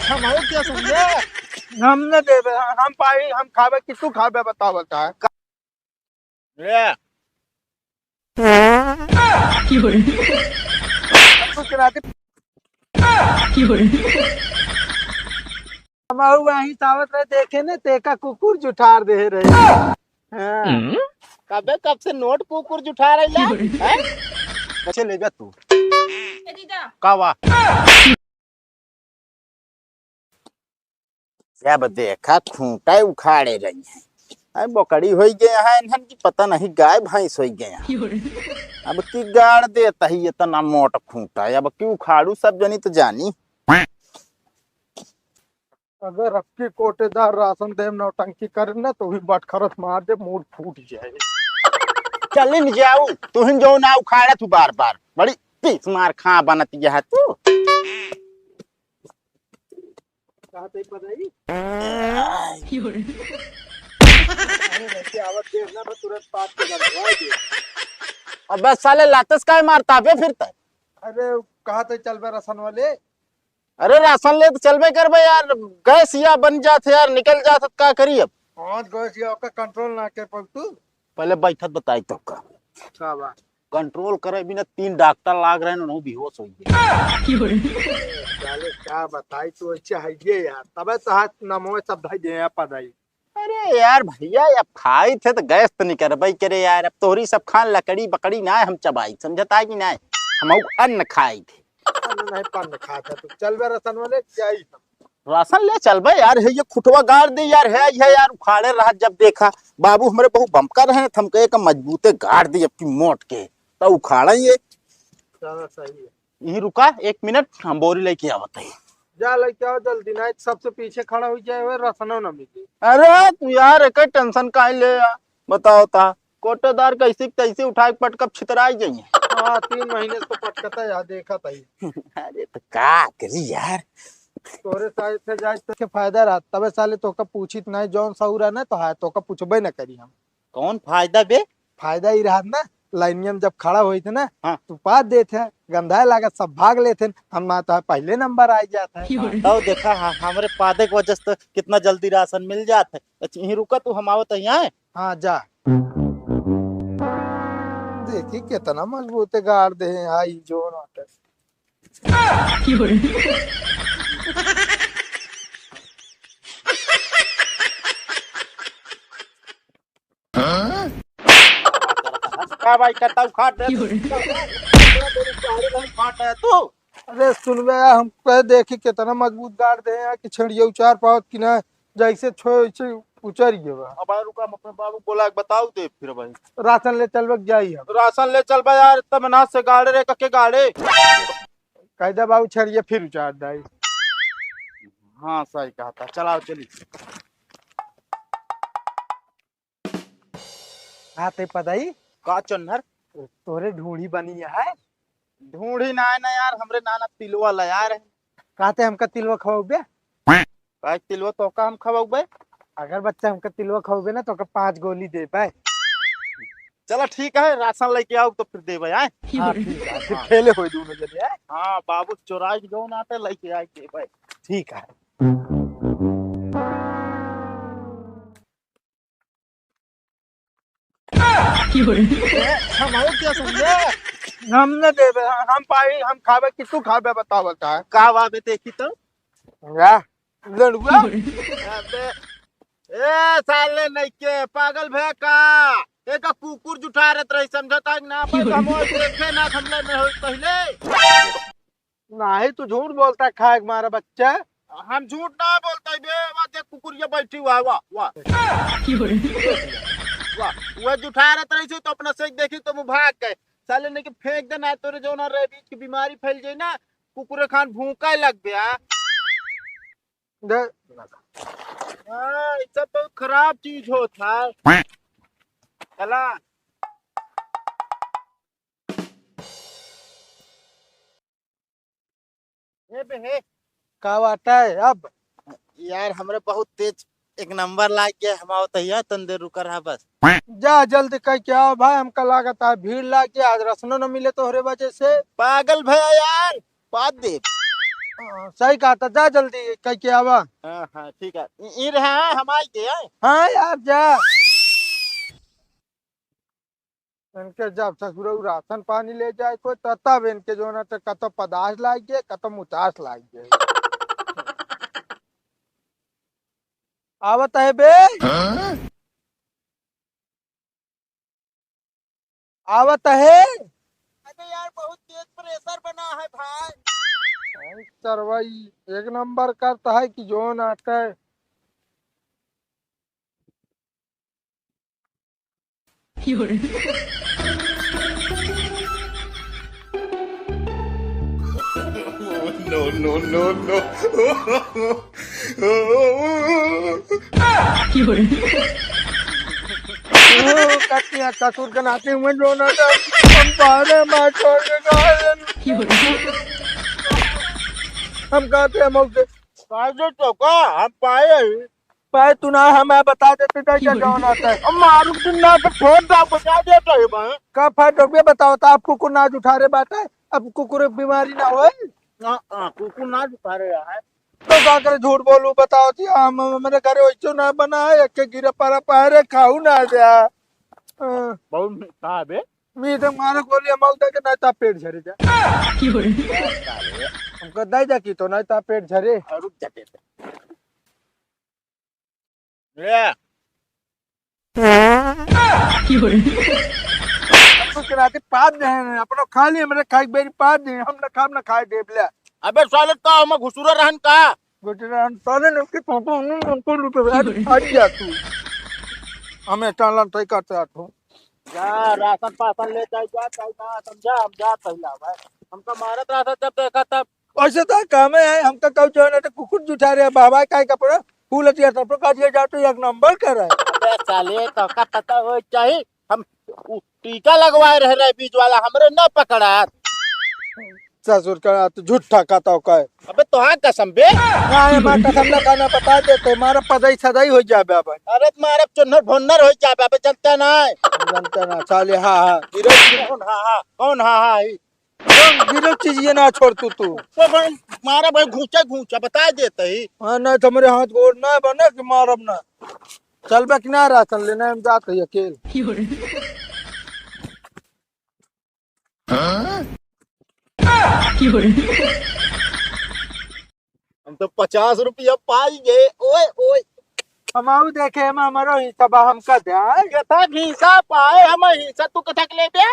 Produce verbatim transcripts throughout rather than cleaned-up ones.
हम और क्या समझे? हम न देबे, हम पाई, हम खाबे कि तू खाबे, बताओ, बता। ले। तू करा दे। हम वहीं सावत रहे, देखे ने, तेका कुकुर जुठार दे रहे। हाँ। कबे कब से नोट कुकुर जुठार रही ला? हैं? अच्छा, ले जा तू। ए जीजा। का वा? अब देखा, खूंटा उखाड़े रही हैं। अरे, बकरी होई गया है इन्हन की, पता नहीं गाय भैंस होई गया। अब की गाड़ देता ही इतना मोट खूंटा, अब की उखाड़ू सब जनी तो जानी। अगर अबकी कोटेदार राशन देम नौटंकी करे ना, तो ही बटखरत मार दे, मूड़ फूट जाए। चलिन जाऊ, तुहिन जो ना उखाड़त हूँ बार बार, बड़ी पीस मार खा बनत यह तू। कहा तई पदाई? अरे, वैसे आवत देर ना, मैं तुरंत पास के लग जाए दे। अबे साले, लातस काय मारता बे फिर तय? अरे, कहा तई चलबे राशन वाले? अरे, राशन ले तो चलबे करबे यार, गैस या बन जात है यार, निकल जात है, का करी अब? हाँ, गैस या ओका कंट्रोल ना कर पाऊ तू। पहले बैठत बताई तो का। का बा? कंट्रोल करे बिना तीन डॉक्टर लाग रहे हैं, उन्हों बेहोश हो गए। साले का बताई, तू ऐसे है ये यार, तबे तो हाथ नमो सब भाई दे पदाई। अरे यार भैया, अब खाई थे तो गैस तो निकरबई करे यार। अब तोहरी सब खान लकड़ी बकड़ी ना हम चबाई, समझत है कि ना? हम अन्न खाई थे। अन्न नहीं, पन्न खात है। तू चल बे राशन वाले, जाई हम। राशन ले चल बे यार, है ये खुटवा गाड़ दे यार, है ये यार, उखाड़े रहा जब देखा। बाबू हमरे बहुत बमका रहे, थमके एक मजबूते गाड़ दी अब की मोट के, तो उखाड़ा ये। चलो सही है। यहीं रुका एक मिनट, हम बोरी लेके आवत है। जा लेके आओ जल्दी, नहीं तो सबसे पीछे खड़ा हो जाए हुए, रसनो ना मिले। अरे तू यार एक टेंशन काहे ले यार, बताओ ता कोटेदार कैसे तैसे उठा के पटकब छितराई जाइए। हाँ, तीन महीने से तो पटकता है, देखा था ही। अरे तो का करी यार, तोरे साइड से जाए तो के फायदा रहा, तबे साले तोका पूछित नहीं, जौन सहूरा ना तो है तोका पूछबे न करी हम। कौन फायदा बे? फायदा ही रहा ना, लाइनिया में जब खड़ा होई थे ना, हाँ। तू पाद देत है, गंधाए लागत, सब भाग लेत हैं, हम ना तो है पहले नंबर आ जात है। हाँ, तो देखा, हाँ, हमरे पादे के वजह से तो कितना जल्दी राशन मिल जात है। अच्छा, यहीं रुका तू, हम आवत है यहाँ। हाँ, जा। देखी कितना मजबूत गाड़ दे हैं, आई जोन आटे। का भाई, कट्टा उखाड़ दे। फाट है तू। अरे सुन बे, हम कह देखी कितना मजबूत गाड़ दे हैं कि छेड़िया उचार पावत कि ना, जैसे छो, वैसे उचर गए बा। अब रुका, हम अपने बाबू बोला के बताऊ दे फिर भाई। राशन ले चलबे के जाई हम। राशन ले चलबे यार, इतना मेहनत से गाड़े रे, कके गाड़े। कह दे बाबू, छेड़िया फिर उचार दाई। हाँ, सही कहा था। चलाओ, चली। हाँ, ते पदाई? का चोन्हर? तोरे ढूंढी बनी है। ढूंढी ना है ना यार, हमरे नाना तिलवा ला यार। कहते हमका तिलवा खवाउबे? भाई, तिलवा तोका हम खवाउबे? अगर बच्चा हमका तिलवा खवाउबे ना, तोका पाँच गोली देबे। चला ठीक है, राशन लेके आओ तो फिर देबे, आए? हाँ, ठीक है, फिर खेले होई दोनों जने, आए? हाँ, बाबू चोराई के जो ना आते, लेके आए देबे। ठीक है। हम और क्या समझे? हम न देबे, हम पाई, हम खाबे कि तू खाबे, बताओ, बता। का बाबे देखी तो? या, लड़ुआ। अबे, ए साले नइके, पागल भे का? एका कुकुर जुठारत रही, समझता कि ना? पर हम और देखे ना, हमले में होई पहले। नाही, तू झूठ बोलता है, खाए के मारा बच्चा। हम झूठ ना बोलता है बे, वाह, देख कुकुरिया बैठी हुआ है, वाह, वाह। वाह, वह जुठारत रही से तो अपना से देखी तो मुँह भाग गए। साले ने के फेंक देना है, तोरे जो ना रेबीज की बीमारी फैल जाए ना, कुकुरे खान भूंका लग गया। दे। हाँ, ये सब बहुत खराब चीज होता है। चला। हे बे, हे। का बात है अब? यार, हमरे बहुत तेज एक नंबर लाग गया, हम आवत हिया, तन देर रुका रहा बस। जा, जल्दी कह के आओ भाई, हमका लागत है भीड़ लाग गया, आज रसनो न मिले तोहरे वजह से। पागल भया यार, बात दे। हाँ, सही कहा था, जा जल्दी कह के आवा। हाँ, हाँ, ठीक है। ई, ई रहा, हम आई के, आए। हाँ यार, जा। इनके जब ससुरऊ राशन पानी ले जाए कोई, त तब इनके जो ना, त कतो पदास लाग गए, कतो मुतास लाग गए। आवत है बे? हाँ? आवत है? अरे यार, बहुत तेज pressure बना है भाई। भाई सरवाई एक नंबर करता है कि जो ना आटे। No, no, no, no। ओ, कटिया ससुर के नाते हुए जो ना था, हम बाहर मार छोड़ के गए। हम कहते हैं मौके। काजू तो का, हम पाए ही। पाए तू ना, हमें बता देते तो क्या जवान आता है। हम मारू दिन ना तो फोन का बजा देता है भाई। का फायदा रुपये बताओ तो आप कुकुर ना उठा रहे बात है, अब कुकुर बीमारी ना होए। ना, हाँ, कुकुर ना उठा रहे यार। तो का करे झूठ बोलू, बताओ जी, हम, मेरे घरे वैसे ना बना है, एक के गिरा पारा पाए रे, खाऊ ना द्या। हाँ। बहुत मीठा है बे। मीठा मारे गोली हम दे के नहीं ता पेट झरे जा। हमको दे जा की तो नहीं ता पेट झरे। और रुक जा पेट। ले। कुछ राते पाद दे हैं, अपनो खा लिए, मेरे खाई बेरी पाद दे, हम ना खाब ना खाए देब ले। अबे साले का हम घुसुरा रहन का? घुसुरा रहन साले ने उसके पापा हमने उनको लूटे, आज खा लिया तू। हमें चालन तय करते आ तू। जा, राशन पासन ले जाए, जा, जा, जा, हम जा, हम जा, पहला भाई। हमका मारत रहा था जब देखा तब। ऐसे तो काम है, हमका कहू जो ना तो कुकुर जुठा रहे, बाबा का कपड़ा, फूल अतिया सब का दिया जाते, एक नंबर कर रहा है। अबे साले, तो का पता हो चाहिए, हम उ टीका लगवाए रहे, रहे बीज वाला, हमरे न पकड़ा। ससुर का तो झूठा कहता हो का है। अबे तोहार कसम बे। ना, ये माँ कसम ना खाना बता देते, मारा पदाई सदाई हो जाबे अब। अरे मारा चुन्नर भुन्नर हो जाबे, अबे जनता ना है। जनता ना, साले, हाँ, हाँ। गिरो, गिरो, कौन हाँ, हाँ? कौन हाँ, हाँ, ई? कौन गिरो चीज ये ना छोड़ तू, तू? तो भाई, मारा भाई घूंचा, घूंचा, बता देते ही। हाँ, नहीं तो मेरे हाथ गोड़ ना बने कि मारब ना। चल बे कि ना राशन लेने हम जाते ही अकेल। हम तो पचास रुपया पाई गए। ओए, ओए। हम आऊ देखे, हम हमारो हिस्सा बा, हमका दे। कथा हिस्सा पाए, हम हिस्सा तू कथा के लेबे?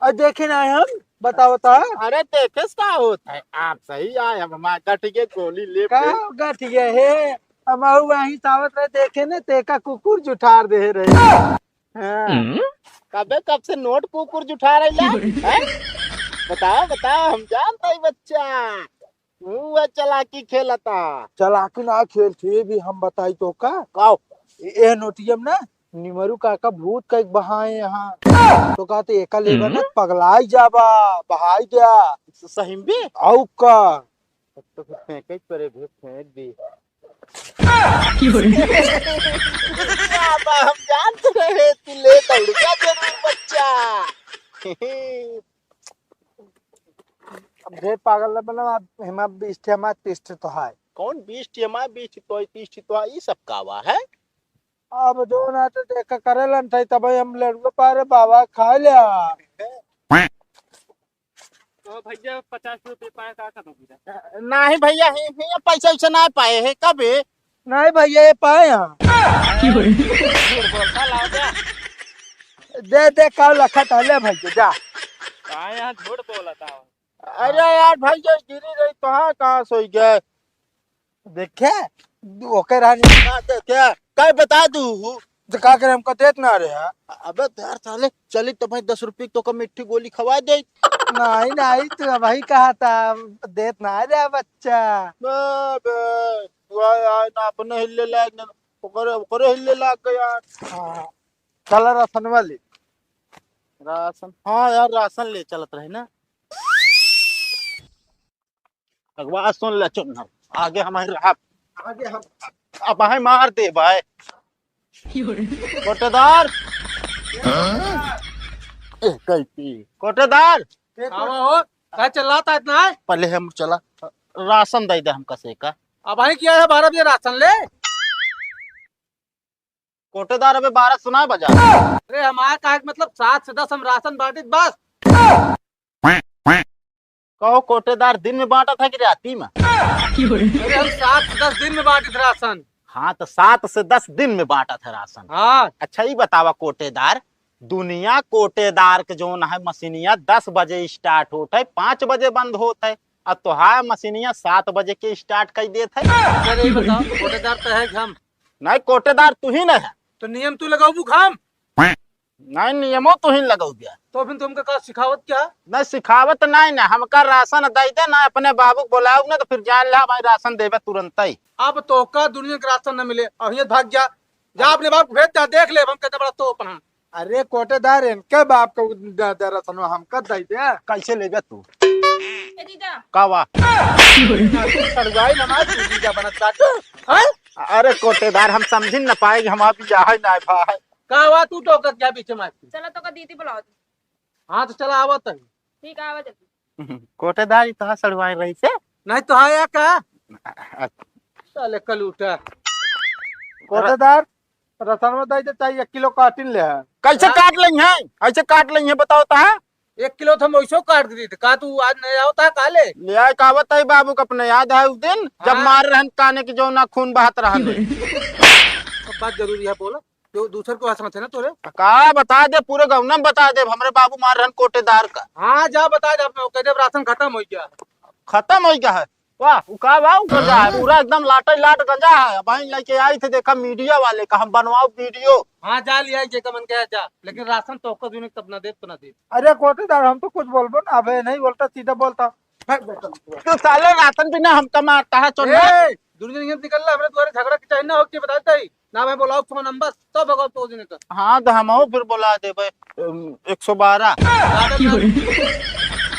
और देखे ना हम, बताओ तो। अरे देखे से का होत है, आप सही आए, हम हमार गठ के गोली ले का पे। गठ गए है? हम आऊ वहीं सावत रहे, देखे ना, तेका कुकुर जुठार दे रहे। हाँ। हम्म? कबे कब से नोट कुकुर जुठा रही ला? हैं? बताओ, बताओ, हम जानत ही बच्चा। तू वह चलाकी खेलता। चलाकी ना खेल थे भी हम बताई तो का? काओ? ए, ए नोटियम ना, निमरू काका भूत का एक बहाए यहाँ। तो कहते एका लेबा ना हम्म? पगलाई जाबा, बहाई द्या। स-, सही में भी? आऊ का? तब तो फिर फेंके ही पड़े, भी फेंक दी। अब हम जानत रहे, तू ले दौड़ गया जरूर, बच्चा। अब ढेर पागल न बना, अब हमार बीस ठे हमार तीस ठे तो है। कौन बीस ठे हमार बीस ठे तो है, तीस ठे तो है, ई सब कावा है? अब जो ना तो देखा करेलन थे, तब हम लड़ुआ पारे बाबा खा लिया। तो भैया पचास रुपये पाए का करूँ? नहीं भैया, ही, ही पैसा वैसा ना पाए है कभी। नहीं भैया, ये पाए हैं। झूठ बोलता, लाओ दे। दे, दे, का लखत है, ले भैया, जा। कहाँ यहाँ झूठ बोलता हो? अरे यार भैया, गिरी रही तो हाँ, कहाँ सोई गए? देखे, ओके रहनी। ना देखे, कहीं बता दू। तो का करे, हमको देत ना रहे। अबे तो यार साले, चली तो भाई दस रुपये तो का मिट्ठी गोली खवा दे। नहीं, नहीं, तू अबही कहा था, देत ना रहे बच्चा। बे, बे, तू आ, आ, ना अपने हिले लायक ना, ओकरे, ओकरे हिले लाग गया। हाँ, चला राशन वाली। राशन, हाँ यार, राशन ले चलत रहे ना। अगवा सुन ले चुन्नर, आगे हमारे रहा, आगे हम, अब हमें मार दे भाई। कोटेदार। ए, गलती। कोटेदार। आवा हो, का चिल्लाता इतना है? पहले हम चला। राशन दइ दे हमका से का। अब भाई किया है, बारह बजे राशन ले। कोटेदार, अबे बारह सुना बजा। अरे हमारा कहे के मतलब, सात से दस हम राशन बांटित बस। कहो कोटेदार, दिन में बांटत है कि राती में? अरे हम सात से दस दिन में बांटित राशन। हाँ, तो सात से दस दिन में बांटत है राशन। हाँ। अच्छा, ई बतावा कोटेदार, दुनिया कोटेदार के जौन है मशीनिया दस बजे start होत है, पाँच बजे बंद होत है, और तोहार मशीनिया सात बजे के start कर देत है। अरे ई बताओ, कोटेदार तो है हम। नहीं, कोटेदार तू ही न है। तो नियम तू लगाबू हम? नहीं, नियमो तू ही लगाबू। तो फिर तुमका का सिखावत क्या? नहीं, सिखावत नहीं ना, हमका राशन दइ दे ना, अपने बाबू के बोलाऊ ना, तो फिर जान ले भाई राशन देबे तुरंत ही। अब तोका दुनिया के राशन न मिले, अब हियां भाग जा, जा अपने बाप को भेज दे, देख ले हम कितना बड़ा तोप हैं। अरे कोटेदार, इनके बाप को दे दे राशन, हमका दइ दे। कैसे लेबे तू? ए जीजा। का वा? सड़ुआई नमाज तू जीजा बनत बाटे। हैं? अरे कोटेदार, हम समझी न पाए कि हमार बियाह है ना भाई। का वा तू टोकत क्या बीच में? चलो तोका दीदी बुलाओ। हाँ तो चला आवत है। ठीक है, आवा जल्दी। कोटेदार, ई तोहार सड़ुआई रही से? नहीं तो है या का? अच्छा। साले कलूटा। कोटेदार, रसनवा दइ दे, चाहे एक किलो काटिन ले है। कैसे हाँ। काट लेंगे? ऐसे काट लेंगे, बताओ तो, हाँ? एक किलो तो हम वैसो काट दी थी। का तू आज नहीं आवता, का ले? ले आए, का बताई बाबू को अपने, याद है उस दिन जब हाँ। मार रहन काने की जो ना खून बहात रहन। सब बात जरूरी है, बोलो। जो दूसर को समझे ना तोरे। का बता दे, पूरे गाँव में बता दे, हमरे बाबू मार रहन कोटेदार का। हाँ, जा बता दे, अपने कह दे राशन खत्म हो गया। खत्म हो गया है? वाह, उ का बा, उ गंजा है, पूरा एकदम लाटे लाट गंजा है। अब भाई लेके आई थे, देखा मीडिया वाले का, हम बनवाओ वीडियो। हाँ, जा लिया, जे का मन कहे जा, लेकिन राशन तो को दूने तब ना दे, तो ना दे। अरे कोटेदार, हम तो कुछ बोलबो ना, अबे नहीं बोलता, सीधा बोलता। तू साले राशन बिना हमका मारता है, चोन्ना। ए, दुनिया नियत निकल रहा, हमरे द्वारे झगड़ा के चाहे ना हो, के बताते ही। ना भाई, बोलाओ फोन नंबर, तो भगाओ तो दिन का। हाँ, तो हम फिर बोला दे भाई, अम, एक सौ बारह। ज्यादा ना।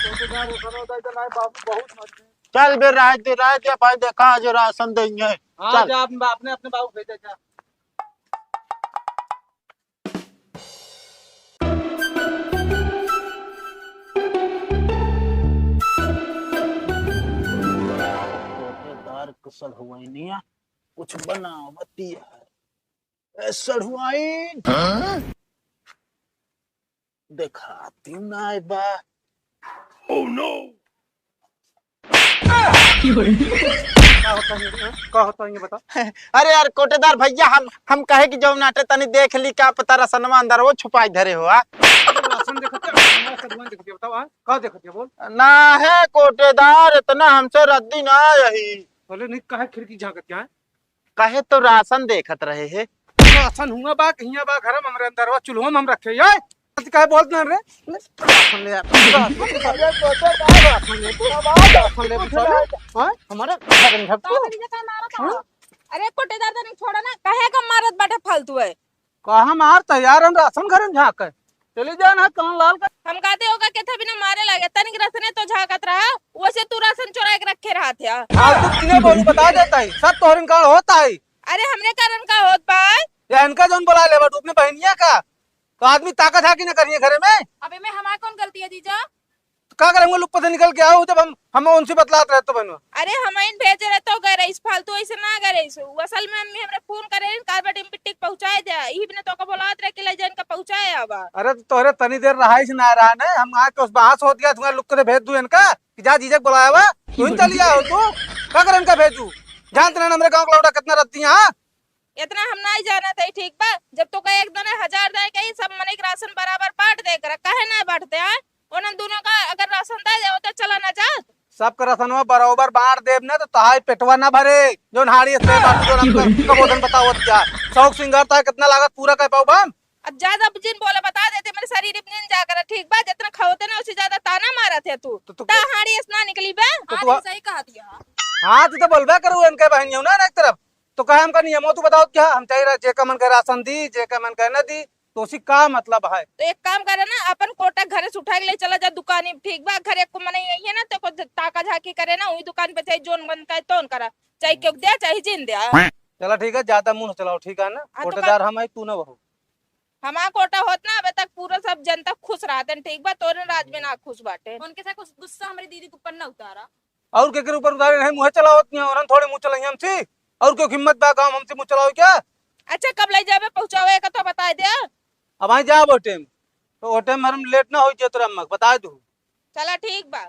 चोटेदार, उठा लो, दाई, दाई, बाबू, बहुत मर्जी। चल बे, रह दे, रह दे भाई, देखा आज राशन देंगे। हाँ, चल। जा, अपने, अपने, अपने बाबू भेजा जा। कोटेदार कुशल हुआ ही नहीं है, कुछ बनावती है। ए, सढ़ुआइन। हाँ? देखाती ना बा। Oh no! का होता है, हाँ? का होता है, ये बता। अरे यार, कोटेदार भैया, हम, हम कहे कि जौन नाटे तनी देख ली, का पता रसनवा अंदर वो छुपाई धरे हो, आ? राशन देखत है, राशन देखत है, बताओ, हाँ? का देखत है, बोल? ना है कोटेदार, इतना हमसे रद्दी ना यही। बोले, नहीं, काहे खिड़की झांकत क्या है? कहे तो राशन देखत रहे है। राशन हुआ बा, कहिया बा, घर में हमरे अंदर बा, चूल्हो में हम रखे, ये? कहे बोलत ना रे? राशन ले आ, राशन, राशन ले, राशन ले, राशन ले, हाँ? हमारे घर में झपको। बाबा जी का मारा था। हाँ? अरे कोटेदार तनी छोड़ा ना, काहे का मारत बाटे फालतू है? कहाँ मारता यार, हम राशन घर में झाँक है। चली जा ना, कान लाल कर। हम कहते होगा के थे बिना मारे लगे, तनिक रसने तो झाँकत रहा, वैसे तू राशन चोरा के रखे रहा थे। फालतू किने बोलू बता देता है, सब तोहरे कारण होता है। अरे हमरे कारण का होत बा? या इनका जौन बुला ले बटू अपने बहनिया का, तो आदमी ताकत है कि ना करिए घरे में? अबे में हमार कौन गलती है जीजा? तो का करेंगे, लुक पता निकल के आओ, जब हम, हम उनसे बतलात रहे तो बनवा। अरे हम इन भेजे रहे तो गए रहीस, फालतू ऐसे ना गए रहीस। वो असल में अम्मी हमरे फोन करे रही, कार्बेट इम्पिटिक पहुँचाए दे, यही बिना तो का बोलात रहे कि ले जा इनका पहुँचाए आवा। अरे तो तोहरे तनी देर रहाइस ना रहा ने, हम आके उस बहास होत गया, तुम्हारे लुक के भेज दूँ इनका कि जा जीजक बुलाया हुआ, तू ही चली आओ तू, का करे इनका भेजू? जानते ना हमरे गाँव का लौड़ा कितना रद्दी है, हाँ? इतना हम नाई जानत है, ठीक बा? जब तो कहे एक दने हजार दे के ही सब मनई के राशन बराबर बांट दे कर, काहे ना बांटते हैं? उन्हन दोनों का अगर राशन दे जाओ तो चला ना जात। सबके राशनवा बराबर बांट देब ना तो तहाई पेटवा ना भरे। जोन हाड़ी से बात, जोन हमका कबो धन बतावत क्या? शौक सिंगार तहाई कितना लागत पूरा कर पाऊ हम? अब ज्यादा जिन बोले बता देते, मेरे शरीर में जिन जा कर, ठीक बा? जितना खाओते ना उसे ज्यादा ताना मारत है तू। तो तू ता हाड़ी से ना निकली बे। तो तू हाँ, सही कहा दिया। हाँ, तू तो बोलबे करू इनके बहनियों ना, ना एक तरफ। तो कहे हमका नियमो तू बताओ क्या? हम चाहे रा-, जे का मन करे राशन दी, जे का मन करे ना दी, तो उसी का मतलब है? तो एक काम करे ना, अपन कोटा घरे से उठा के ले चला जा दुकानी, ठीक बा? घरे को मनई यही है ना, तो को ताका झाकी करे ना, वही दुकान पे चाहे जोन मन करे तोन करा, चाहे क्यों दे, चाहे जिन दे। चला ठीक है, ज्यादा मुंह न चलाओ, ठीक है ना? हाँ, तो कोटेदार का हम है, तू ना बहो। हमार कोटा होत ना, अबे तक पूरा सब जनता खुश रहते हैं, ठीक बा? तोरे राज में ना खुश बाटे। उनके से कुछ गुस्सा हमारी दीदी के ऊपर ना उतारा। और केकरे ऊपर उधारे नहीं मुँह चलावत नहीं, और हम थोड़े मुँह चलाई हमसे। और क्यों हिम्मत बा गाँव हमसे मुँह चलावे क्या? अच्छा, कब ले जाबे पहुँचावे का तो बताइ दे। अब आई जाब ओ टाइम, तो ओ टाइम हम लेट ना होइ जाए तोरा अम्मा के, बताइ दू। चला ठीक बा।